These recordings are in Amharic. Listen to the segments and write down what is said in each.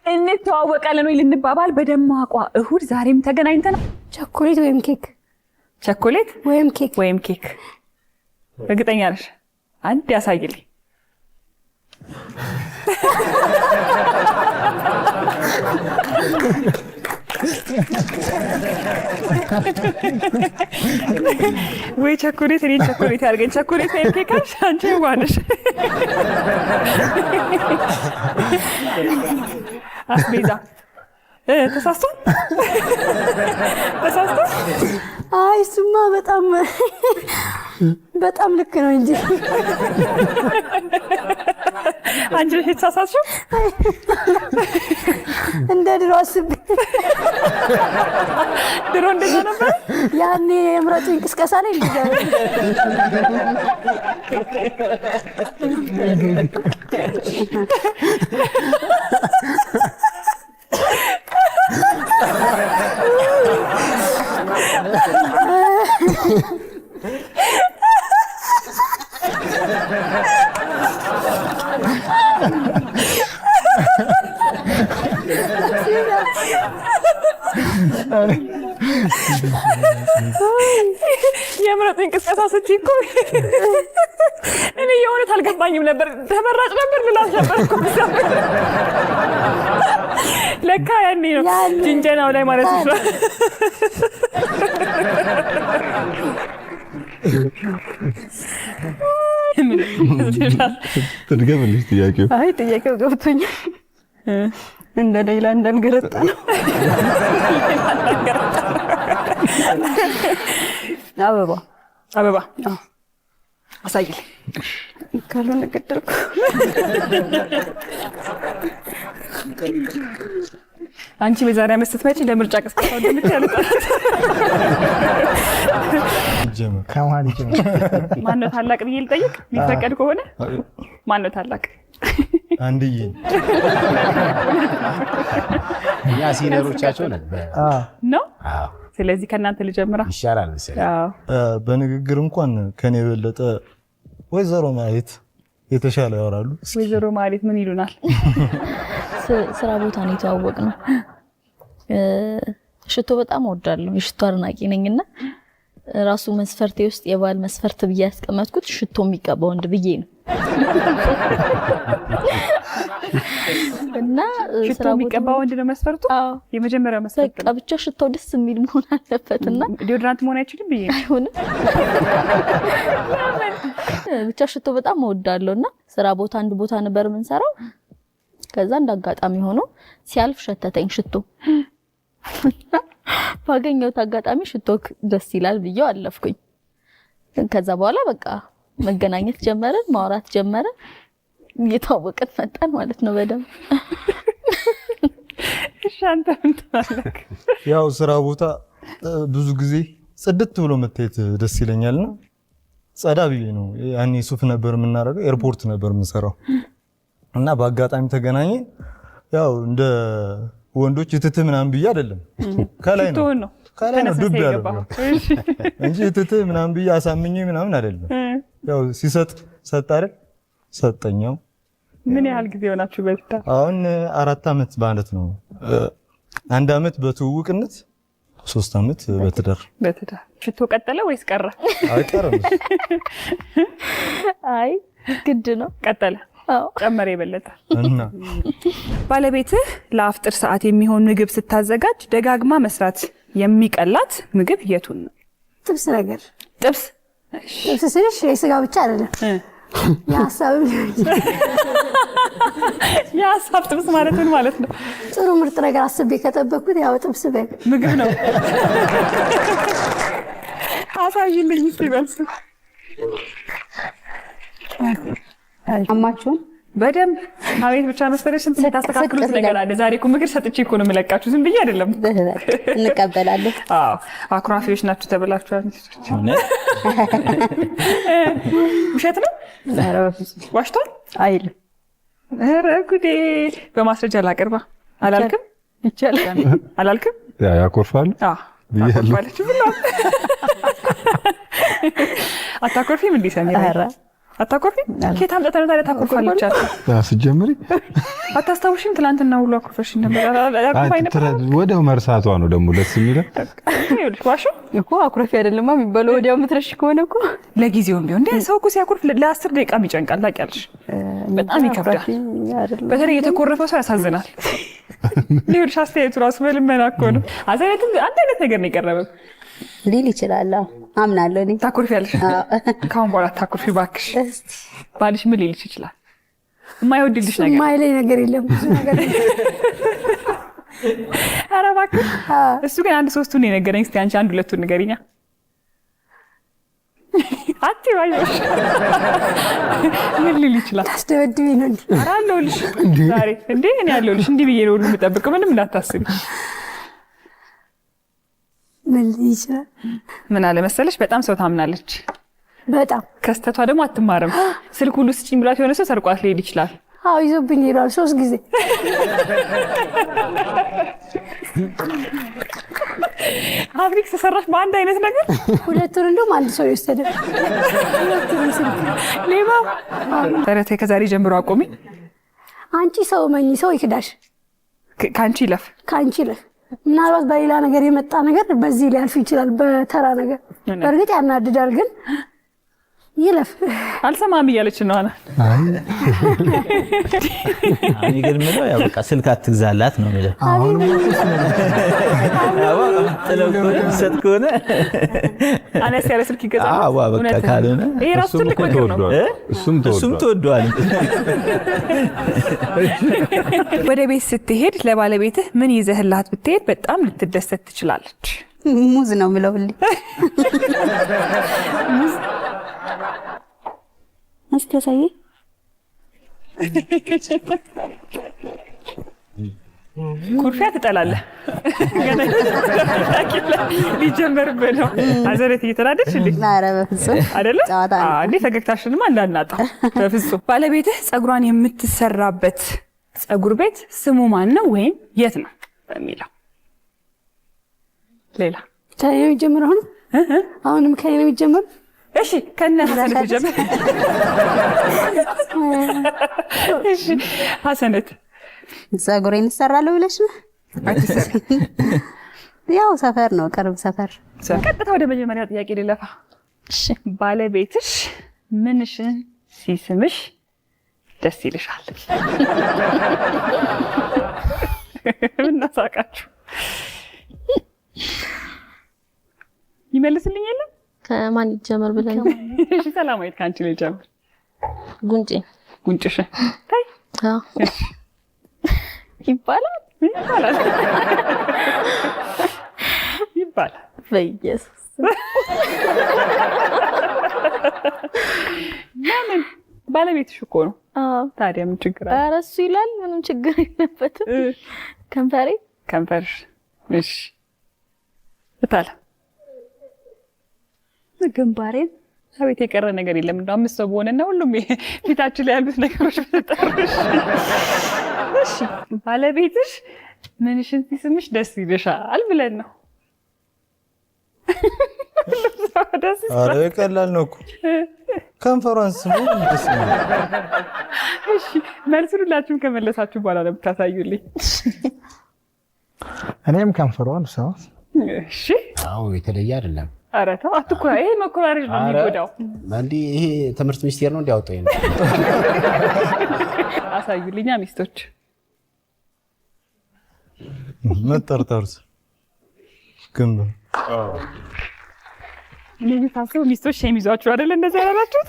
እንተዋወቃለን ወይ ልንባባል በደማቋ እሁድ ዛሬም ተገናኝተናል። ቸኮሌት ወይም ኬክ? ቸኮሌት ወይም ኬክ። ወይም ኬክ። እርግጠኛ ነሽ? አንድ ያሳይልኝ። ወይ ቸኮሌት፣ እኔን ቸኮሌት ያድርገኝ። ቸኮሌት ወይም ኬክ አልሽ፣ አንቺ የዋህ ነሽ። አስቤዛ ተሳስቷል፣ ተሳስቷል። አይ እሱማ በጣም በጣም ልክ ነው እንጂ። አንቺ ነሽ የተሳሳትሽው። እንደ ድሮ አስቤ። ድሮ እንደዛ ነበር። ያኔ የምረጡኝ ቅስቀሳ ላይ እንደዛ ነው። የምረጡኝ ቅስቀሳ ስትይ እኮ እኔ የእውነት አልገባኝም ነበር። ተመራጭ ነበር ልላት ነበር እኮ። ለካ ያኔ ነው። ያኔ። ጅንጀናው ላይ ማለት ነው። ትድገምልሽ ጥያቄው። አይ ጥያቄው ገብቶኛል። እንደ ሌላ እንዳልገረጣ ነው። አበባ። አበባ አሳይልኝ። ካልሆነ ገደልኩ። አንቺ በዛሬ ዓመት ስትመጪ ለምርጫ ቅስቀሳ እንደምትይ አልጠራጠርም። ይጀመር። ከማን ይጀምር? ማነው ታላቅ ብዬ ልጠይቅ? የሚፈቀድ ከሆነ ማነው ታላቅ? አንድዬ። እኛ senior ኦቻቸው ነን። ነው። አዎ፣ ስለዚህ ከእናንተ ልጀምራ። ይሻላል መሰለኝ። አዎ። በንግግር እንኳን ከኔ የበለጠ ወይዘሮ ማየት የተሻለ ያወራሉ። ወይዘሮ ማህሌት ምን ይሉናል? ስራ ቦታ ነው የተዋወቅነው። ሽቶ በጣም እወዳለሁ። የሽቶ አድናቂ ነኝና ራሱ መስፈርቴ ውስጥ የባል መስፈርት ብዬ ያስቀመጥኩት ሽቶ የሚቀባ ወንድ ብዬ ነው። እና ሽቶ ስራ ቦታ የሚቀባ ወንድ ነው መስፈርቱ? አዎ። የመጀመሪያው መስፈርት በቃ ነው። ብቻ ሽታው ደስ የሚል መሆን አለበት እና deodorant መሆን አይችልም ብዬ ነው። አይሆንም። ብቻ ሽቶ በጣም እወዳለሁ እና ስራ ቦታ አንድ ቦታ ነበር የምንሰራው። ከዛ እንደ አጋጣሚ ሆኖ ሲያልፍ ሸተተኝ ሽቶ። ባገኘሁት አጋጣሚ ሽቶክ ደስ ይላል ብዬው አለፍኩኝ። ከዛ በኋላ በቃ መገናኘት ጀመረን፣ ማውራት ጀመረን፣ እየተዋወቅን መጣን ማለት ነው በደንብ። እሺ አንተ ምን ትላለህ? ያው ስራ ቦታ ብዙ ጊዜ ጽድት ብሎ መታየት ደስ ይለኛልና ጸዳ ብዬ ነው። ያኔ ሱፍ ነበር የምናደርገው፣ ኤርፖርት ነበር የምንሰራው እና በአጋጣሚ ተገናኘ። ያው እንደ ወንዶች እትት ምናምን ብዬ አይደለም፣ ከላይ ነው። ሽቶውን ነው ከላይ ነው ተነሳስተህ ዱብ ያለው። የገባኸው። እሺ። እንጂ እትት ምናምን ብዬ አሳምኜ ምናምን አይደለም። ያው ሲሰጥ ሰጥ አይደል ሰጠኛው። ምን ያህል ጊዜ ሆናችሁ በትዳር? አሁን 4 ዓመት ማለት ነው። 1 ዓመት በትውውቅነት፣ 3 ዓመት በትዳር። በትዳር ሽቶ ቀጠለ ወይስ ቀረ? አይቀርም። አይ ግድ ነው። ቀጠለ። አዎ። ጨመረ የበለጠ። እና ባለቤትህ ለአፍጥር ሰዓት የሚሆን ምግብ ስታዘጋጅ ደጋግማ መስራት የሚቀላት ምግብ የቱን ነው? ጥብስ ነገር። ጥብስ። ጥብስ ስልሽ የስጋ ብቻ አይደለም፣ የሀሳብም ሊሆን ይችላል። የሀሳብ ጥብስ ማለት ምን ማለት ነው? ጥሩ ምርጥ ነገር አስቤ ከጠበቅኩት ያው ጥብስ በግ ምግብ ነው። አሳይልኝ እስኪ መልሱ። አማችሁን በደንብ አቤት ብቻ መሰለሽ ስንት የምታስተካክሉት ነገር አለ። ዛሬ እኮ ምክር ሰጥቼ እኮ ነው የምለቃችሁ፣ ዝም ብዬ አይደለም። እንቀበላለን። አዎ አኩራፊዎች ናችሁ ተብላችኋል። ውሸት ነው? ኧረ በፍፁም። ዋሽቷል? አይልም። ኧረ ጉዴ! በማስረጃ ላቅርባ አላልክም? ይቻላል። አላልክም? ያ ያኮርፋሉ አዎ ብያለሁ። አኮርፋለች ብሏል። አታኮርፊም እንዴ ሰሚራ? ኧረ አታኮርፊ? ከየት አምጥተህ ነው ታዲያ ታኮርፋለች? ስትጀምሪ አታስታውሽም? ትናንትና ሁሉ አኩርፈሽ ነበር። አኩርፋኝ ነበር። ወዲያው መርሳቷ ነው ደግሞ ደስ የሚለው። ይኸውልሽ ዋሻው እኮ አኩረፊ አይደለማ የሚባለው ወዲያው የምትረሽ ከሆነ እኮ ለጊዜውም ቢሆን እንደ ሰው እኮ ሲያኮርፍ ለ10 ደቂቃም ይጨንቃል። ታውቂያለሽ፣ በጣም ይከብዳል። በተለይ የተኮረፈ ሰው ያሳዝናል። ይኸውልሽ አስተያየቱ ራሱ በልመና እኮ ነው። አስተያየቱ አንድ አይነት ነገር ነው የቀረበው። ሊል ይችላል። አምናለሁ እኔ። ታኮርፊያለሽ። ከአሁን በኋላ ታኮርፊ እባክሽ። ባልሽ ምን ሊልሽ ይችላል? የማይወድልሽ ነገር የማይለኝ ነገር የለም። ብዙ ነገር ኧረ እባክሽ። እሱ ግን አንድ ሶስቱን የነገረኝ። እስኪ አንቺ አንድ ሁለቱን ንገሪኛ። አትይው፣ አይዞሽ። ምን ሊል ይችላል? ታስደበድቢ ነው እንዴ? ኧረ አለሁልሽ ዛሬ። እንዴ እኔ አለሁልሽ። እንዲህ ብዬ ነው ሁሉ የምጠብቀው። ምንም እንዳታስቢ። ምን ሊል ይችላል? ምን አለ መሰለሽ፣ በጣም ሰው ታምናለች። በጣም ከስተቷ ደግሞ አትማርም። ስልክ ሁሉ ስጭኝ ብላት የሆነ ሰው ሰርቋት ሊሄድ ይችላል። አዎ ይዞብኝ ሄዷል 3 ጊዜ። አፍሪክ ተሰራሽ በአንድ አይነት ነገር። ሁለቱን እንደውም አንድ ሰው የወሰደ ሁለቱን ስልክ ሌባ። ኧረ ተይ ከዛሬ ጀምሮ አቆሚ። አንቺ ሰው መኝ ሰው ይክዳሽ። ከአንቺ ይለፍ፣ ከአንቺ ይለፍ። ምናልባት በሌላ ነገር የመጣ ነገር በዚህ ሊያልፍ ይችላል፣ በተራ ነገር። በእርግጥ ያናድዳል፣ ግን ይለፍ። አልሰማም እያለች ነው አና። እኔ ግን የምለው ያው በቃ ስልክ አትግዛላት ነው የሚለው። ጥለው ከሆነ የሚሰጥ ከሆነ አነስ ያለ ስልክ ይገዛል። አዎ በቃ ካልሆነ ይሄ ራሱ ትልቅ ምክር ነው። እሱም ተወዷል። ወደ ቤት ስትሄድ ለባለቤትህ ምን ይዘህላት ብትሄድ በጣም ልትደሰት ትችላለች? ሙዝ ነው የምለው ሁሌ። ሙዝ እስቲ ያሳየኝ። ኩርፊያ ትጠላለህ። ሊጀመርብህ ነው። አዘሬት እየተናደድሽ እንዴ? ኧረ በፍጹም አይደለም እንዴ? ፈገግታሽንማ እንዳናጣ በፍጹም። ባለቤትህ ፀጉሯን የምትሰራበት ፀጉር ቤት ስሙ ማን ነው ወይም የት ነው በሚለው ሌላ ከእኔ ነው የሚጀምረው። አሁን አሁንም ከእኔ ነው የሚጀምረው። እሺ ከነ ሀሰነት ጀምር። እሺ ሀሰነት ፀጉሬን እሰራለሁ ብለሽ ነው? አትሰሪ። ያው ሰፈር ነው፣ ቅርብ ሰፈር። ቀጥታ ወደ መጀመሪያው ጥያቄ ልለፋ። እሺ ባለቤትሽ ምንሽን ሲስምሽ ደስ ይልሻል? ምናሳቃችሁ ይመልስልኝ የለም? ከማን ይጀመር ብለን። እሺ ሰላማዊት ከአንቺ ልጀምር። ጉንጬ። ጉንጭሽ ታይ ይባላል ይባላል ይባላል። በኢየሱስ ለምን? ባለቤትሽ እኮ ነው። ታዲያ ምን ችግር አለ? ኧረ እሱ ይላል፣ ምንም ችግር የለበትም። ከንፈሬ። ከንፈርሽ። እሺ እታለ ግንባሬን። አቤት የቀረ ነገር የለም። እንደው 5 ሰው በሆነና ሁሉም ፊታችን ላይ ያሉት ነገሮች በተጠሩሽ። እሺ ባለቤትሽ ምንሽን ሲስምሽ ደስ ይልሻል ብለን ነው። ኧረ ቀላል ነው እኮ ከንፈሯን ስሙ ደስ ይላል። እሺ መልሱን ሁላችሁም ከመለሳችሁ በኋላ ነው የምታሳዩልኝ። እኔም ከንፈሯን ሰው። እሺ አዎ የተለየ አይደለም። ኧረ ተው አትኩራ። ይሄ መኮራረጅ ነው የሚጎዳው። እንዲህ ይሄ ትምህርት ሚኒስቴር ነው እንዲያወጣው ነው። አሳዩልኛ ሚስቶች። መጠርጠርስ ግንባር። እኔ ግን ሳስበው ሚስቶች shame ይዟችሁ አይደለ እንደዚህ ያላላችሁት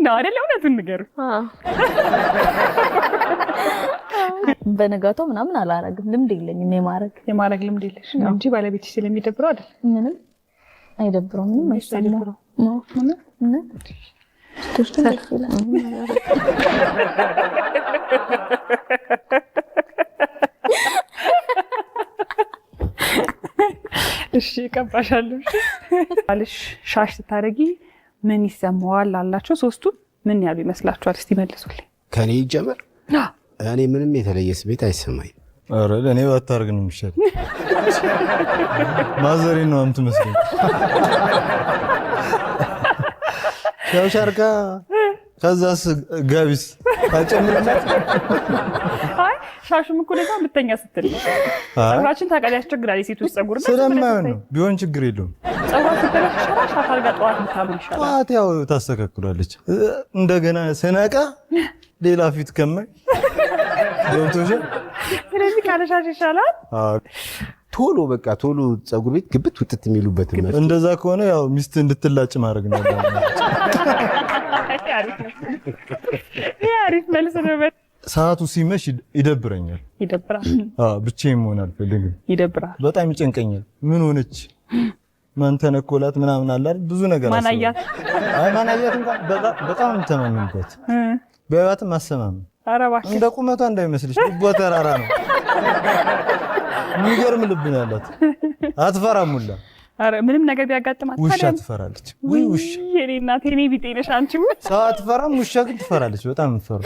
ነው አይደለ? እውነቱን ንገሩ። በነጋታው ምናምን አላረግም፣ ልምድ የለኝም የማረግ። የማረግ ልምድ የለሽ እንጂ ባለቤትሽ ስለሚደብረው አይደል? ምንም አይደብረውም፣ ምንም አይሰማውም። እሺ እቀባሻለሁ። ባልሽ ሻሽ ስታደርጊ ምን ይሰማዋል አላቸው? ሶስቱም ምን ያሉ ይመስላችኋል? እስቲ መልሱልኝ። ከኔ ይጀመር። እኔ ምንም የተለየ ስሜት አይሰማኝም። ኧረ ለእኔ ባታደርግ ነው የሚሻለው። ማዘሬን ነው የምትመስለኝ። ሻሽ አድርጋ ከዛስ ጋቢስ አጨምርላት። አይ ሻሹም እኮ ለዛ ልተኛ ስትል ነው። ፀጉራችን ታውቃለህ ያስቸግራል። የሴቶች ፀጉር ስለማይሆን ነው። ቢሆን ችግር የለውም። ፀጉሯ ሲበላሽ ይሻላል። ሻሽ አድርጋ ጠዋት ብታምር ይሻላል። ጠዋት ያው ታስተካክሏለች። እንደገና ስነቃ ሌላ ፊት ከማይ ገብቶሻል። ስለዚህ ካለ ሻሽ ይሻላል። ቶሎ በቃ ቶሎ ፀጉር ቤት ግብት ውጥት የሚሉበት እንደዛ ከሆነ ያው ሚስት እንድትላጭ ማድረግ ነው። አሪፍ መልስ ነው። ሰዓቱ ሲመሽ ይደብረኛል። ይደብራል። አዎ ብቻዬን መሆን አልፈልግም። ይደብራል። በጣም ይጨንቀኛል። ምን ሆነች፣ ማን ተነኮላት ምናምን አለ አይደል? ብዙ ነገር ማን አያት? አይ ማን አያት እንኳን በጣም የምተማመንበት በህይወትም አሰማም። ኧረ እባክህ እንደ ቁመቷ እንዳይመስልሽ ልቧ ተራራ ነው። የሚገርም ልብ ነው ያላት። አትፈራም ሁላ። ኧረ ምንም ነገር ቢያጋጥማት ውሻ ትፈራለች። ውይ ውሻ የኔ እናት የኔ ቢጤ ነሽ አንቺ። ሰው አትፈራም፣ ውሻ ግን ትፈራለች። በጣም የምትፈራው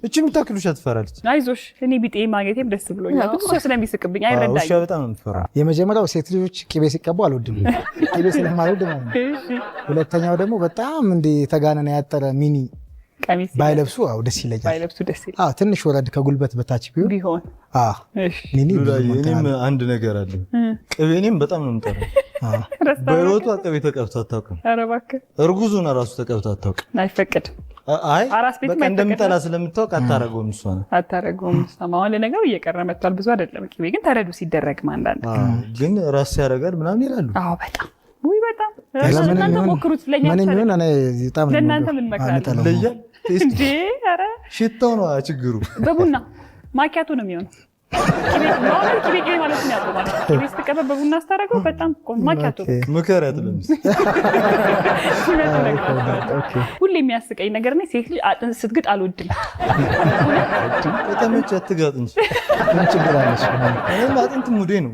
እቺ የምታክል ውሻ ትፈራለች። አይዞሽ እኔ ቢጤ ማግኘቴም ደስ ብሎኛል። ብዙ ሰው ስለሚስቅብኝ አይረዳኝም። ውሻ በጣም ነው የምትፈራው። የመጀመሪያው ሴት ልጆች ቅቤ ሲቀቡ አልወድም፣ ቅቤ ስለማልወድ ማለት ነው። ሁለተኛው ደግሞ በጣም እንደ የተጋነነ ያጠረ mini ቀሚስ ባይለብሱ አዎ ደስ ይለኛል። ባይለብሱ ደስ ይላል። አዎ ትንሽ ወረድ ከጉልበት በታች ቢሆን አዎ mini እኔም አንድ ነገር አለ። ቅቤ እኔም በጣም ነው የምጠላው። በሕይወቷ ቅቤ ተቀብታ አታውቅም። ኧረ እባክህ እርጉዝ ሆና እራሱ ተቀብታ አታውቅም። አይፈቅድም። አይ አራስ ቤትም በቃ እንደምጠላ ስለምታውቅ አታረገውም። እሷ ነው አታረገውም። እሷ አሁን ለነገሩ እየቀረ መጥቷል። ብዙ አይደለም ቅቤ ግን ተረዱ ሲደረግ አንዳንድ ግን ራስ ያደርጋል ምናምን ይላሉ። አዎ በጣም ውይ በጣም እናንተ ሞክሩት። ለኛ ምንም ይሁን እኔ በጣም ነው ለእናንተ ምን እመክራለሁ ይለያል። እንዴ ኧረ ሽታው ነው ችግሩ። በቡና ማኪያቶ ነው የሚሆነው። ቅቤ ቅቤ ማለት ነው ያቆማል። ቅቤ ስትቀባ በቡና ስታደርገው በጣም ቆንጆ ማኪያቶ ምከሪያት ለሚስት። ሁሌ የሚያስቀኝ ነገር እኔ ሴት ልጅ አጥንት ስትግጥ አልወድም። ከተመቸህ አትጋጥ እንጂ ምን ችግር አለ? እኔም አጥንት ሙዴ ነው።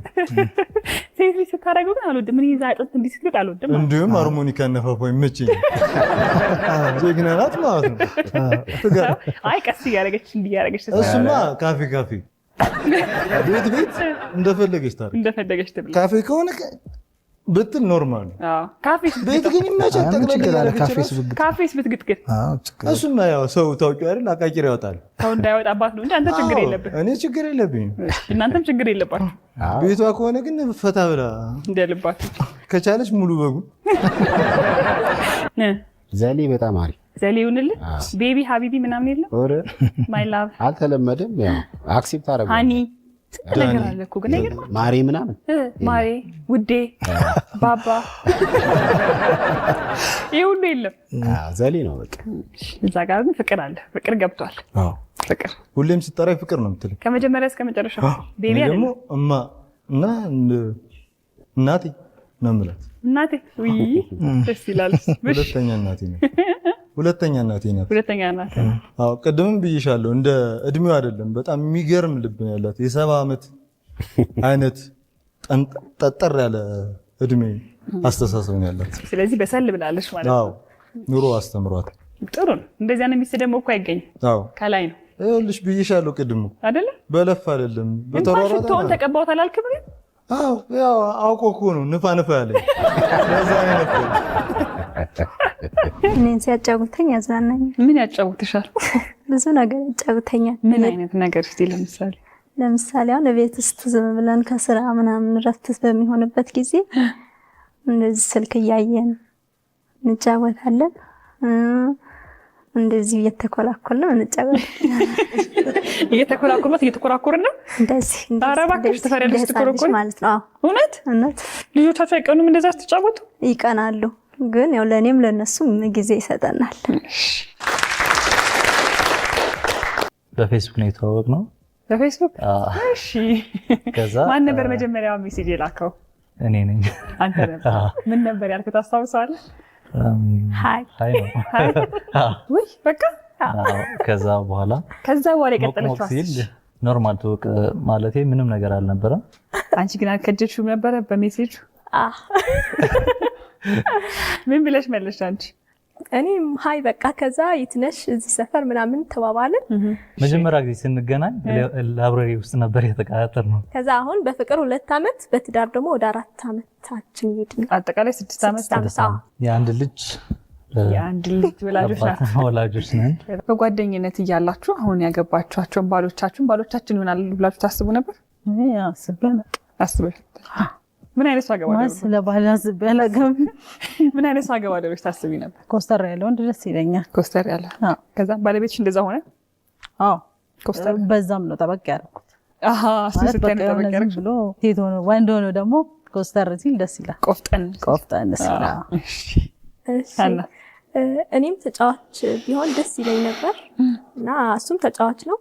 ሴት ልጅ ስታደርገው ግን አልወድም። እኔ እዛ አጥንት እንዲህ ስትግጥ አልወድም። እንዲሁም ሃርሞኒካ ነፋፋ ይመቸኛል። ጀግና ናት ማለት ነው። አይ ቀስ እያደረገች እንዲህ እያደረገች እሱማ ካፌ ካፌ ቤት ቤት እንደፈለገች ታደርግ እንደፈለገች ትብላ። ካፌ ከሆነ ብትል normal ነው። ካፌ ቤት ግን ይመቻል። ጠቅለል ካፌስ ብትግጥ ግን እሱማ ያው ሰው ታውቂው አይደል አቃቂር ያወጣል። ሰው እንዳይወጣባት ነው እንጂ አንተ ችግር የለብህ። እኔ ችግር የለብኝም። እናንተም ችግር የለባችሁ። ቤቷ ከሆነ ግን ፈታ ብላ እንደልባችሁ ከቻለች ሙሉ በጉን ዘሌ በጣም አሪፍ ዘሌ ይሁንልህ። baby حبيبي ምናምን የለም። my love አልተለመደም። ያው accept አደረገው። honey ስንት ነገር አለ እኮ ግን አይገርምም? ማሬ ምናምን ማሬ፣ ውዴ፣ ባባ ይሄ ሁሉ የለም። ዘሌ ነው በቃ። እዛ ጋር ግን ፍቅር አለ። ፍቅር ገብቷል። ፍቅር ሁሌም ስጠራኝ ፍቅር ነው የምትለኝ ከመጀመሪያ እስከ መጨረሻ። baby ደግሞ እማ እና እናቴ ነው የምላት። እናቴ ውይ ደስ ይላል። ሁለተኛ እናቴ ነው። ሁለተኛ እናቴ ናት። ሁለተኛ እናቴ። አዎ ቅድምም ብዬሻለሁ፣ እንደ እድሜው አይደለም። በጣም የሚገርም ልብ ነው ያላት። የ70 ዓመት አይነት ጠጠር ያለ እድሜ አስተሳሰብ ነው ያላት። ስለዚህ በሰል ብላለች ማለት ነው። አዎ ኑሮ አስተምሯት። ጥሩ ነው። እንደዚህ አይነት ሚስት ደግሞ እኮ አይገኝም። አዎ ከላይ ነው። ይኸውልሽ ብዬሻለሁ ቅድም አይደለ? በለፍ አይደለም በተሯሯጠ ሽቶውን ተቀባሁት አላልክም? ግን አዎ ያው አውቆ እኮ ነው ንፋ ንፋ ያለኝ። ለዛ ነው የነፋው። እኔን ሲያጫውተኝ ያዝናናኛል። ምን ያጫውትሻል? ብዙ ነገር ያጫውተኛል። ምን አይነት ነገር እስቲ ለምሳሌ? ለምሳሌ አሁን ቤት ውስጥ ዝም ብለን ከስራ ምናምን እረፍት በሚሆንበት ጊዜ እንደዚህ ስልክ እያየን እንጫወታለን። እንደዚህ እየተኮላኮልን እንጫወታለን። እየተኮላኮልን እየተኮራኮርን ነው እንደዚህ። ኧረ እባክሽ ትፈሪያለሽ ስትኮረኮሪ ማለት ነው። እውነት እውነት። ልጆቻችሁ አይቀኑም እንደዛ ስትጫወቱ? ይቀናሉ፣ ግን ያው ለእኔም ለእነሱም ጊዜ ይሰጠናል። በፌስቡክ ነው የተዋወቅነው። በፌስቡክ? እሺ። ከዛ ማን ነበር መጀመሪያ message የላከው? እኔ ነኝ። አንተ ነበር። ምን ነበር ያልኩት ታስታውሰዋለህ? hi hi ነው። ውይ በቃ ከዛ በኋላ የቀጠለችው ሲል normal ትውቅ ማለቴ ምንም ነገር አልነበረም። አንቺ ግን አልከጀልሽውም ነበረ በ message ኡ? ምን ብለሽ መለስሽ አንቺ? እኔም hi በቃ። ከዛ የት ነሽ እዚህ ሰፈር ምናምን ተባባልን። መጀመሪያ ጊዜ ስንገናኝ library ውስጥ ነበር የተቀጣጠርነው። ከዛ አሁን በፍቅር 2 ዓመት በትዳር ደግሞ ወደ 4 ዓመታችን ይሄድን። አጠቃላይ 6 ዓመት። የአንድ ልጅ የአንድ ልጅ ወላጆች ናቸው። አባትና ወላጆች ነን። በጓደኝነት እያላችሁ አሁን ያገባችኋቸውን ባሎቻችሁን ባሎቻችን ይሆናሉ ብላችሁ ታስቡ ነበር? አስቤ አላውቅም። አስበሽ ምን አይነት ሰው አገባለሁ? ማለት ስለ ባል አስቤ አላውቅም። ምን አይነት ሰው አገባለሁ ብለሽ ታስቢ ነበር? ኮስተር ያለ ወንድ ደስ ይለኛል። ኮስተር ያለ። ከዛ ባለቤትሽ እንደዛ ሆነ? አዎ ኮስተር። በዛም ነው ጠበቅ ያደረኩት። አሃ፣ እሱ ማለት ስታይ በቃ ነው የሆነ ጠበቅ ዝም ያደረግሽው? ብሎ ሴት ሆኖ ወንድ ሆኖ ደግሞ ኮስተር ሲል ደስ ይላል። ቆፍጠን ቆፍጠን ሲል አዎ። እሺ። እኔም ተጫዋች ቢሆን ደስ ይለኝ ነበር እና እሱም ተጫዋች ነው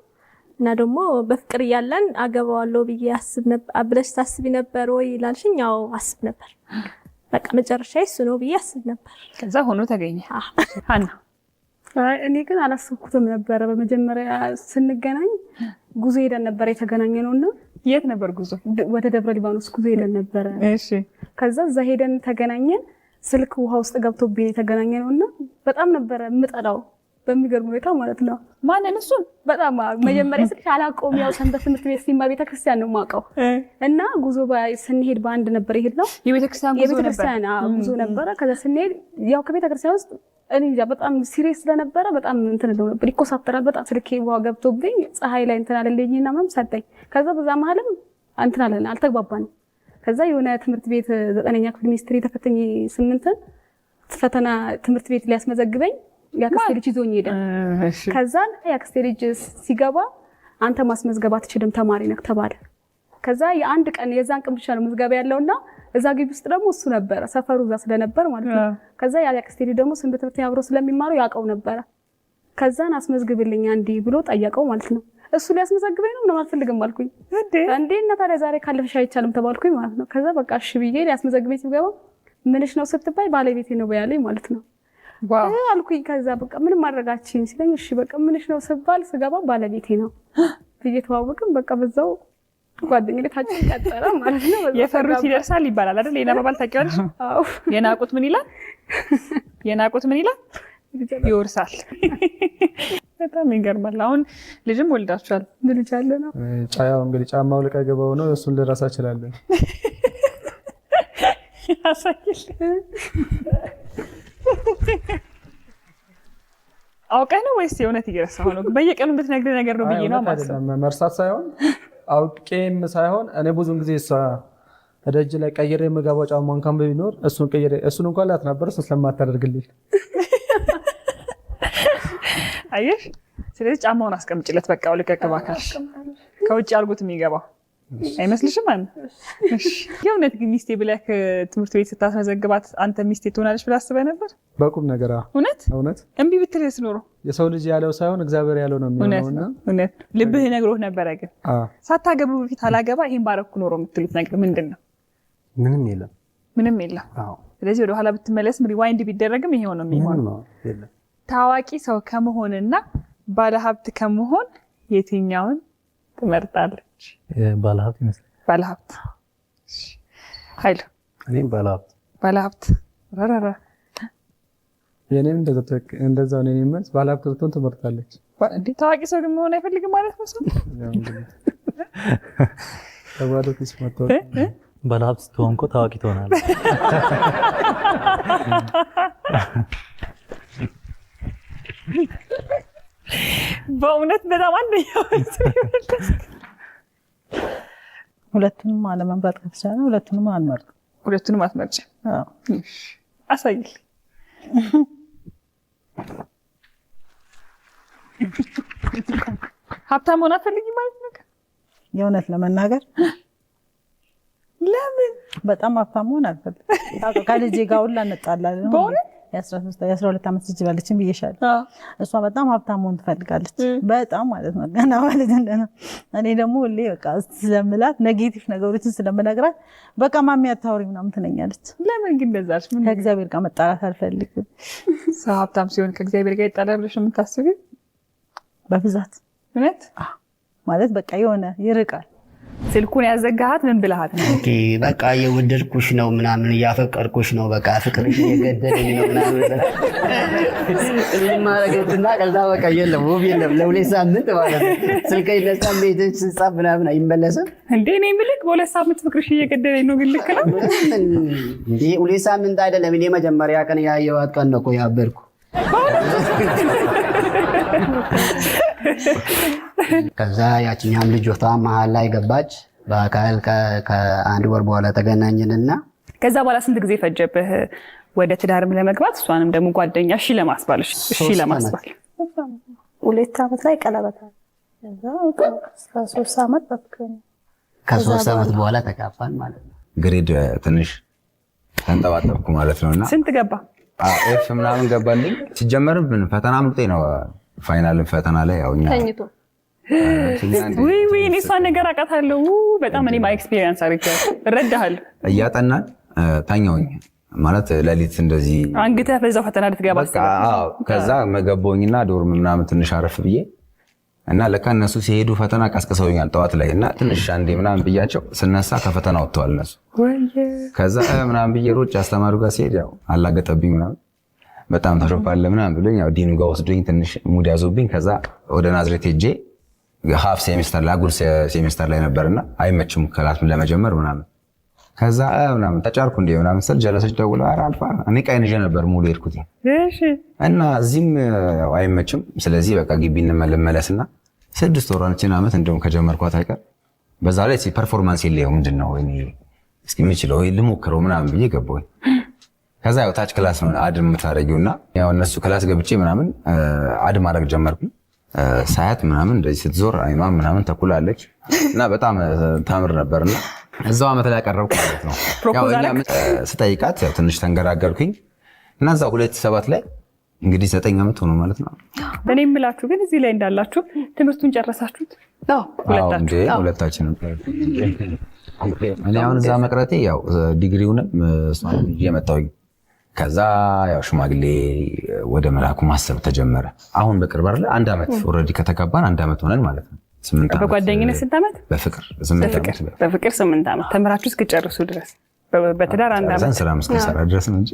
እና ደግሞ በፍቅር እያለን አገባዋለሁ ብዬ አስብ ነበር። ብለሽ ታስቢ ነበር ወይ ላልሽኝ፣ ያው አስብ ነበር። በቃ መጨረሻ እሱ ነው ብዬ አስብ ነበር። ከዛ ሆኖ ተገኘ። ሀና አይ፣ እኔ ግን አላሰብኩትም ነበረ። በመጀመሪያ ስንገናኝ ጉዞ ሄደን ነበረ የተገናኘ ነው እና የት ነበር ጉዞ? ወደ ደብረ ሊባኖስ ጉዞ ሄደን ነበረ። እሺ። ከዛ እዛ ሄደን ተገናኘን። ስልክ ውሃ ውስጥ ገብቶብኝ የተገናኘ ነው እና በጣም ነበረ የምጠላው በሚገርም ሁኔታ ማለት ነው። ማንን? እሱን በጣም መጀመሪያ ስልክ አላውቀውም። ያው ሰንበት ትምህርት ቤት ሲማ ቤተክርስቲያን ነው የማውቀው እና ጉዞ ስንሄድ በአንድ ነበር የሄድነው። የቤተክርስቲያን ጉዞ ነበር። የቤተክርስቲያን አዎ፣ ጉዞ ነበረ። ከዛ ስንሄድ ያው ከቤተክርስቲያን ውስጥ እኔ እንጃ በጣም serious ስለነበረ በጣም እንትን እለው ነበር፣ ይኮሳተራል በጣም። ስልኬ ውሃ ገብቶብኝ ፀሐይ ላይ እንትን አለልኝና ምናምን ሰጠኝ። ከዛ በዛ መሀልም እንትን አለን፣ አልተግባባንም። ከዛ የሆነ ትምህርት ቤት 9ኛ ክፍል ሚኒስትሪ ተፈትኜ 8ን ፈተና ትምህርት ቤት ሊያስመዘግበኝ የአክስቴ ልጅ ይዞኝ ሄደ። ከዛን የአክስቴ ልጅ ሲገባ አንተ ማስመዝገብ አትችልም ተማሪ ነህ ተባለ። ከዛ የአንድ ቀን የዛን ቀን ብቻ ነው ምዝገባ ያለውና እዛ ግቢ ውስጥ ደግሞ እሱ ነበረ፣ ሰፈሩ እዛ ስለነበር ማለት ነው። ከዛ ያ የአክስቴ ልጅ ደግሞ ሰንበት ትምህርት አብረው ስለሚማሩ ያውቀው ነበረ። ከዛን አስመዝግብልኝ አንዴ ብሎ ጠየቀው ማለት ነው። እሱ ሊያስመዘግበኝ ነው ምንም አልፈልግም አልኩኝ። እንዴ እና ታዲያ ዛሬ ካለፈሽ አይቻልም ተባልኩኝ ማለት ነው። ከዛ በቃ እሺ ብዬ ሊያስመዘግበኝ ሲገባ ምንሽ ነው ስትባይ ባለቤቴ ነው በያለኝ ማለት ነው አልኩኝ። ከዛ በቃ ምንም ማድረጋችን ሲለኝ እሺ በቃ ምንሽ ነው ስባል ስገባ ባለቤቴ ነው ብዬ ተዋወቅን። በቃ በዛው ጓደኝነታችን ቀጠለ ማለት ነው። በዛው የፈሩት ተጋባን። ይደርሳል ይባላል አይደል? ሌላ አባባል ታውቂዋለሽ? አዎ። የናቁት ምን ይላል? የናቁት ምን ይላል? ይወርሳል። በጣም ይገርማል። አሁን ልጅም ወልዳችኋል። ልጅ አለ ነው። ጫያው እንግዲህ ጫማው ልቃ ገባው ነው። እሱን ልረሳ እችላለሁ። አሳይል አውቀህ ነው ወይስ የእውነት እየረሳሁ ነው? በየቀኑ የምትነግረኝ ነገር ነው ብዬ ነው እውነት የማስበው። አይደለም፣ መርሳት ሳይሆን አውቄም ሳይሆን እኔ ብዙን ጊዜ እሷ ደጅ ላይ ቀይሬ የምገባው ጫማ እንኳን ቢኖር እሱን ቀይሬ እሱን እንኳን ላት ነበር እሱ ስለማታደርግልኝ አየሽ። ስለዚህ ጫማውን አስቀምጭለት፣ በቃ ልቀቅ እባክሽ። ከውጭ አድርጎት የሚገባው አይመስልሽም? አለ እሺ። የእውነት ግን ሚስቴ ብለህ ትምህርት ቤት ስታስመዘግባት አንተ ሚስቴ ትሆናለች ብለህ አስበህ ነበር? በቁም ነገር አዎ። እውነት እውነት እምቢ ብትልስ ኖሮ የሰው ልጅ ያለው ሳይሆን እግዚአብሔር ያለው ነው እውነት የሚሆነውና ነው፣ እውነት ልብህ ነግሮህ ነበረ። ግን አዎ። ሳታገቡ በፊት አላገባ ይሄን ባረኩ ኖሮ የምትሉት ነገር ምንድን ነው? ምንም የለም። ምንም የለም። አዎ ስለዚህ ወደኋላ ብትመለስም rewind ቢደረግም ይሄው ነው ምንም የሚሆነው። ነው የለም። ታዋቂ ሰው ከመሆንና ባለሀብት ከመሆን የትኛውን ትመርጣለች? ባለሀብት ይመስለኛል። ባለሀብት። እሺ። ኃይሉ እኔም ባለሀብት። ባለሀብት። ረረረ የእኔም እንደዛው ነው። የእኔም መልስ ባለሀብት ብትሆን ትመርጣለች። እንዴ ታዋቂ ሰው ግን መሆን አይፈልግም ማለት ነው ሰው? ያው እንግዲህ ተባለ ኪስ መታወቅ ባለሀብት ስትሆን እኮ ታዋቂ ትሆናለህ። በእውነት በጣም አንደኛው መልስ ነው የመለስክ። ሁለቱንም አለመምረጥ ከተቻለ ሁለቱንም አልመርጥም። ሁለቱንም አትመርጭም? አዎ። አሳይል። ሀብታም መሆን አትፈልጊም ማለት ነው? የእውነት ለመናገር ለምን በጣም ሀብታም መሆን አልፈልግም። ከልጄ ጋር ሁላ እንጣላለን። በእውነት? የ12 ዓመት ልጅ ባለችን ብዬሻለሁ። እሷ በጣም ሀብታም መሆን ትፈልጋለች። በጣም ማለት ነው ገና ማለት እንደና እኔ ደግሞ ሁሌ በቃ ስለምላት negative ነገሮችን ስለምነግራት በቃ ማሚ አታውሪ ምናምን ትለኛለች። ለምን ግን እንደዛ አልሽ? ምን ከእግዚአብሔር ጋር መጣላት አልፈልግም። ሰው ሀብታም ሲሆን ከእግዚአብሔር ጋር ይጣላል ብለሽ ነው የምታስቢው? በብዛት እውነት ማለት በቃ የሆነ ይርቃል። ስልኩን ያዘጋሃት ምን ብለሃት ነው? okay በቃ እየወደድኩሽ ነው ምናምን እያፈቀርኩሽ ነው በቃ ፍቅርሽ እየገደለኝ ነው ምናምን ማረገትና ከዛ በቃ የለም ውብ የለም ለ2 ሳምንት ማለት ነው። ስልክ ይነሳ ቤትሽ ስጻፍ ምናምን አይመለስም እንዴ? እኔ የምልህ በ2 ሳምንት ፍቅርሽ እየገደለኝ ነው ግን ልክ ነው እንዴ? 2 ሳምንት አይደለም። እኔ መጀመሪያ ቀን ያየኋት ቀን ነው እኮ ያበድኩ። ከዛ ያችኛም ልጅቷ መሀል ላይ ገባች። በአካል ከአንድ ወር በኋላ ተገናኘንና ከዛ በኋላ ስንት ጊዜ ፈጀብህ ወደ ትዳርም ለመግባት እሷንም ደግሞ ጓደኛ እሺ ለማስባል? እሺ ለማስባል 2 ዓመት ላይ ቀለበት አለ። ከዛ 3 ዓመት በፍቅረኛ ከ3 ዓመት በኋላ ተጋባን ማለት ነው። grade ትንሽ ተንጠባጠብኩ ማለት ነውና ስንት ገባ? F ምናምን ገባልኝ። ሲጀመርም ፈተና አምልጦኝ ነው። final ፈተና ላይ ያው እኛ ተኝቶ ውይ ውይ፣ እኔ እሷን ነገር አውቃታለሁ በጣም እኔም experience አድርጌያለሁ። እረዳሃለሁ። እያጠናን ተኛሁኝ ማለት ሌሊት እንደዚህ አንግተህ በዛው ፈተና ልትገባ በቃ አዎ። ከዛ ገባሁኝና dorm ምናምን ትንሽ አረፍ ብዬ እና ለካ እነሱ ሲሄዱ ፈተና ቀስቅሰውኛል ጠዋት ላይ እና ትንሽ አንዴ ምናምን ብያቸው ስነሳ ከፈተና ወጥተዋል እነሱ። ከዛ ምናምን ብዬ ሮጬ አስተማሪው ጋር ሲሄድ ያው አላገጠብኝ ምናምን በጣም ታሾፋለህ ምናምን ብሎኝ ያው ዲኑ ጋር ወስዶኝ ትንሽ mood ያዞብኝ። ከዛ ወደ ናዝሬት ሄጄ half semester ላይ አጉል ሴሜስተር ላይ ነበርና አይመችም class ለመጀመር ምናምን። ከዛ ምናምን ተጫርኩ እንደ ምናምን ስል ጀለሶች ደውለው ኧረ አልፋ እኔ ቀይን ይዤ ነበር ሙሉ የሄድኩት እና እዚህም ያው አይመችም። ስለዚህ በቃ ግቢ እንመለስና 6 ወሯን ዓመት እንደውም ከጀመርኳት አይቀር በዛ ላይ performance የለውም ምንድን ነው እኔ እስኪ የምችለው ልሞክረው ምናምን ብዬ ገባሁኝ። ከዛ ያው ታች class ነው add የምታደርጊውና ያው እነሱ class ገብቼ ምናምን add ማድረግ ጀመርኩኝ። ሳያት ምናምን እንደዚህ ስትዞር አይኗ ምናምን ተኩላለች እና በጣም ታምር ነበርና እዛው ዓመት ላይ ያቀረብኩ ማለት ነው። ያው እኛ ስጠይቃት ያው ትንሽ ተንገራገርኩኝ እና እዛው 2007 ላይ እንግዲህ 9 ዓመት ሆኖ ማለት ነው። እኔ የምላችሁ ግን እዚህ ላይ እንዳላችሁ ትምህርቱን ጨረሳችሁት? አዎ ሁለታችንም። እኔ አሁን እዛ መቅረቴ ያው ዲግሪውንም እሷን ይዤ መጣሁኝ። ከዛ ያው ሽማግሌ ወደ መላኩ ማሰብ ተጀመረ። አሁን በቅርብ አይደለ 1 ዓመት already ከተጋባን 1 ዓመት ሆነን ማለት ነው። 8 ዓመት በጓደኝነት ስንት ዓመት? በፍቅር 8 ዓመት በፍቅር 8 ዓመት ተምራችሁ እስክጨርሱ ድረስ በትዳር 1 ዓመት ስራ እስክንሰራ ድረስ ነው እንጂ